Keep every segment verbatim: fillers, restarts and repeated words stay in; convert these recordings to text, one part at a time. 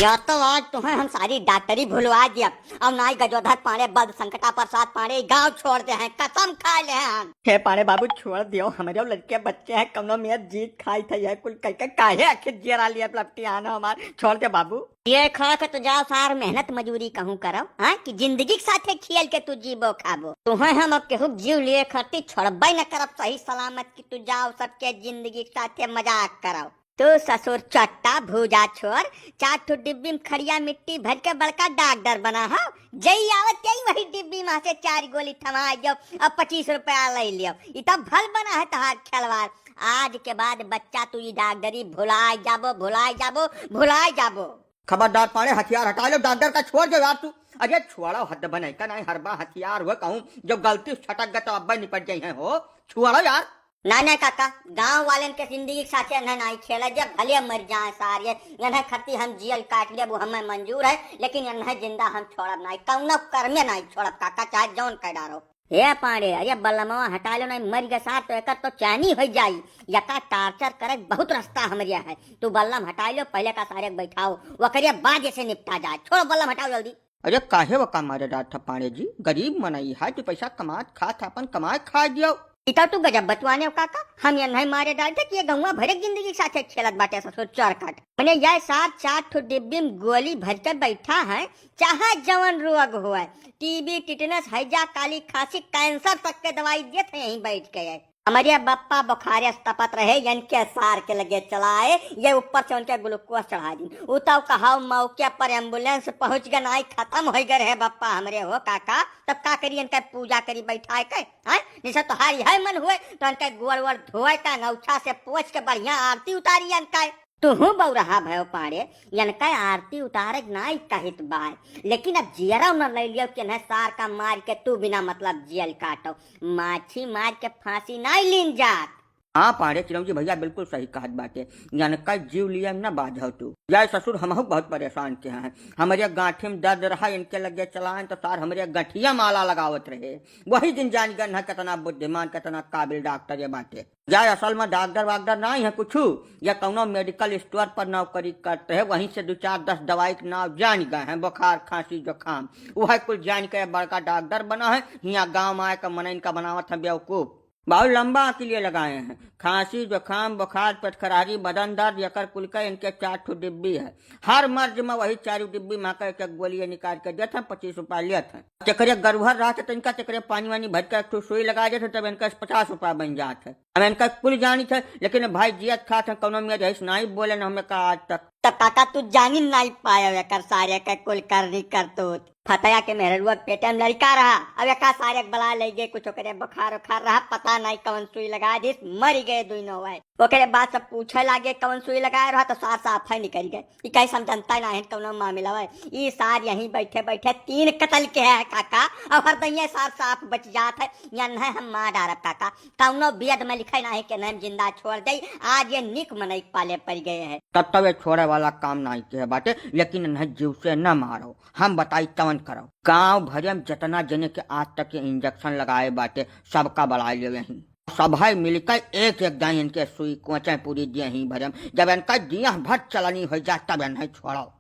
या तो आज तुम्हें हम सारी डॉक्टरी भुलवा दिया। अब नाई गजोधर पांड़े, बद संकटा प्रसाद पांड़े, गांव छोड़ दे हैं, कसम खा ले हैं हम। हे पांड़े बाबू, छोड़ दियो, हमरे लड़के बच्चे हैं, कौनो में जीत खाई थे, यह कुल कह के काहे आखिर जियरा लिए लपटी आना हमार, छोड़ दे बाबू। ये खा के तो जाओ सार, मेहनत मजूरी कहूँ करो, हाँ, कि जिंदगी के साथे खेल के तू जीबो खाबो। तुम्हें हम अब केहू जीव लिए खरती छोड़बे न करब, सही सलामत कि तू जाओ सबके जिंदगी के साथे मजाक करो। तू ससुर चट्टा भूजा छोर, चार ठो डिब्बी में खड़िया मिट्टी भर के बड़का डॉक्टर बना हो। जई आवत यही वही डिब्बी में से चार गोली थमा जाओ और पच्चीस रुपया ले लियो। ई तब भल बना है तहार खिलवाड़। आज के बाद बच्चा तू ई डॉक्टरी भुलाए जाबो, भुलाए जाबो, भुलाए जाबो। खबरदार पांड़े, हथियार हटा लो, डॉक्टर का छोड़ दो यार तू। अरे छोड़ो, हद बने का नहीं, हर बार हथियार हुए कहूँ, जब गलती से छटक गए तो अब्बे निपट जाई हैं हो, छोड़ो यार। ना ना काका, गांव वालन के जिंदगी के साथे न नाई खेला जे, भले मर जाए सारे, यन्हे खरती हम जियल काट लेबू, हमें मंजूर है, लेकिन यन्हे जिंदा हम छोड़ब नाई, कौनो कर्मे नाई छोड़ब काका, चाहे जौन कह डारो। हे पांड़े, अरे बल्लमवा हटा लो नाई, मर गए सार तो एकर तो चानी हो जाई, यका टार्चर करे बहुत रास्ता हमरिया है, तू बल्लम हटा लो, पहले का सारे के बैठाओ, वकरे बाद जैसे निपटा जाए, छोड़ बल्लम हटाओ जल्दी। अरे काहे वका मारे डांट पांड़े जी, गरीब मनई है, दो पैसा कमात खात है, अपन कमाए खा दियो। इता तू गजब बतवाने हो काका, हम ये नहीं मारे डांटे कि ये गौवा भरे जिंदगी के साथे खेलत बाटे ससुर चरकट। मने ये सार चार ठो डिब्बी में गोली भर के बैठा है, चाहे जवन रोग होए, टीबी, टिटनस, हैजा, काली खांसी, कैंसर तक के दवाई देत है यहीं बैठ के। हमरे बप्पा बुखारे से तपत रहे, यनके सार के लगे चलाए, ये ऊपर से उनके ग्लूकोज चढ़ा दी। उ तब कहाव मौके पर एम्बुलेंस पहुंच गए, नाई खत्म हो गए रहे बप्पा हमरे हो काका। तब का करी, इनके पूजा करी बैठाए के, हैं? जैसे तोहार यह मन हुए तो इनके गोड़ वोड़ धोए के, अंगौछा से पोंछ के बढ़िया आरती उतारी इनका। तुहूँ बौरहा भयो पाड़े, यनका आरती उतारे के नाई कहित बाय, लेकिन अब जियरा न ले लियो कि इन्हें सार का मार के तू बिना मतलब जियल काटो। माछी मार के फांसी नाई लीन जात। हाँ पाड़े चिरौंजी भैया बिल्कुल सही कहत बाटे, यनका जीव लिए न बाझो तू। यार ससुर हमहू बहुत परेशान के हैं, हमरे गांठी में दर्द रहा, इनके लगे चलाएं तो सार हमरे गठिया माला लगावत रहे। वही दिन जान गए न कितना बुद्धिमान, कितना काबिल डॉक्टर ये बाटे। या असल में डॉक्टर वाक्टर नाई है कुछू, या कौनो मेडिकल स्टोर पर नौकरी करते हैं, वहीं से दो चार दस दवाई के नाव जान गए हैं, बुखार, खांसी, जुकाम, वह कुल जान के बड़का डॉक्टर बना है। हियाँ गाँव में आए के मनइन का बनावत है बेवकूफ। बहुत लंबा के लिए लगाए हैं, खांसी, जुकाम, बुखार, पेट खरारी, बदन दर्द, यकर कुल के इनके चार ठो डिब्बी है। हर मर्ज में वही चारू डिब्बी में के एक एक गोली निकाल के देत हैं, पच्चीस रुपया लेत हैं। जेकरे गरुहर रहत है, तो इनका तेकरे पानी वानी भर के एक ठो सुई लगा देत हैं, तब इनका पचास रुपया बन जात है। हम इनका कुल जानित है, लेकिन भाई जियत खात है, कौनो में रहीस नाई बोले न हमें का आज तक। तब काका तू जानी नाई पायो एकर सारे के कुल करनी करतूत। फतया के मेहररुआ के पेटे में लड़का रहा, अब एका सारे के बला ले गए, कुछ ओकरे बुखार उखार रहा, पता नाई कौन सुई लगा दिस, मरी गए दुइनो वै। ओकरे बाद सब पूछे लागे कौन सुई लगाए रहा, तो सार साफ है निकल गए। ई कहीं समझनता नाहीं कौनो मामला है। ई सार यहीं बैठे बैठे तीन कतल के है काका, और हर दइये सार साफ बच जात है, या नहीं हम मार डारब काका। कौनो बेद में लिखे नाहीं कि नहीं हम जिंदा छोड़ दे, आज ये निक मनई के पाले पड़ गए हैं। तब तब ये छोड़े वाला काम नाहीं के बाटे, लेकिन इन्हें जीव से न मारो, हम बताई तवन करो। गांव भरे में जितना जने के आज तक ये इंजेक्शन लगाए बाटे, सबका बला ले यहीं। सभे मिलकर एक एक दाई इनके सुई कोचे पूरी दिए ही भरम। जब इनका दिया भर चलनी हो जाए, तब इन्हें छोड़ो।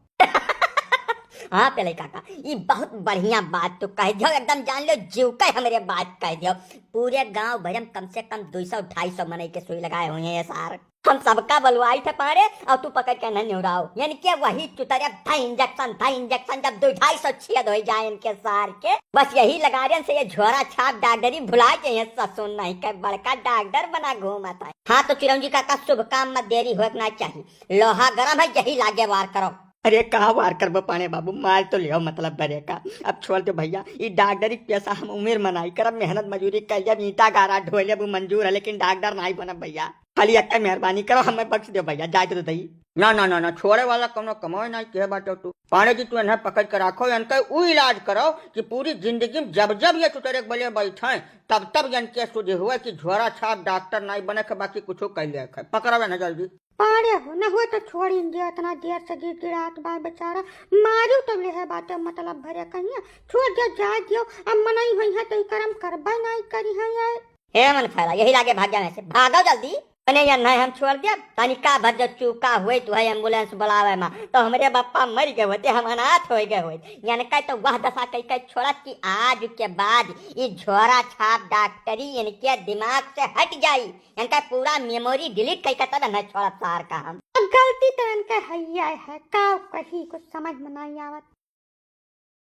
हाँ, पेलई काका, ई बहुत बढ़िया बात तू कह दियो, एकदम जान लो, जीव के हमरे बात कह दियो। पूरे गांव भरम कम से कम दो सौ ढाई सौ मनई के सुई लगाए हुए हैं ये सार। हम सबका बलवाई थे पारे, और तू पकड़ के नहीं निहुराओ। यानी कि वही चुतरे धा इंजेक्शन, धा इंजेक्शन, जब दो ढाई सौ छेद हो जाए इनके सार के, बस यही लगारियन से ये झोरा छाप डॉक्टरी भुला जाए, ससुर नहीं के बड़का डॉक्टर बना घूमत है। हाँ, तो चिरंजी काका, शुभ काम में देरी होए के ना चाहिए। लोहा गरम है, यही लागे वार करो। अरे, कहाँ वार करबो पांड़े बाबू, मार तो लियो मतलब भरे का। अब छोड़ दो भैया, ई डॉक्टरी के पैसा हम उम्र में नाई करब, मेहनत मजूरी कर लेब, ईंटा गारा ढोए लेब, उ मंजूर है, लेकिन डॉक्टर नाई बनब भैया। खाली एक मेहरबानी करो, हमें बख्श दो भैया, जाए तो दई। ना, ना, ना, ना, छोड़े वाला कौनो कमाए नाई के बाटे तू। पांड़े जी, तू इन्हें पकड़ के रखो, इनका उ इलाज करो कि पूरी जिंदगी में जब जब ये चुतरे के बले बैठे, तब तब इनके सुधि हुए कि झोरा छाप डॉक्टर नाई बने के बाकी कुछो कर ले। पकड़ो इन्हें जल्दी। पाड़े हो, न हुए तो छोड़िन दियो, इतना देर से गिड़गिड़ात बा बेचारा, मारू तो लेहे बाटे मतलब भरे कहिया, छोड़ दियो, जाए दियो, अब मनई होई है तो ई करम करबे नाई करी है ये। हे मन फैला, यही लागे भाग जावे से, भागो जल्दी। अने या नहीं हम छोड़ दिया, तनिका भर जो चूका हुए तो है एम्बुलेंस बुलावे मा, तो हमरे बापा मर गए होते, हम अनाथ हो गए होते। इनका तो वह दशा कई कई छोड़ा कि आज के बाद ये झोरा छाप डॉक्टरी इनके दिमाग से हट जाई, इनका पूरा मेमोरी डिलीट कई के तब नहीं छोड़ा सार का हम। अब गलती तो इनके हैया है, का कही कुछ समझ में नहीं आवत।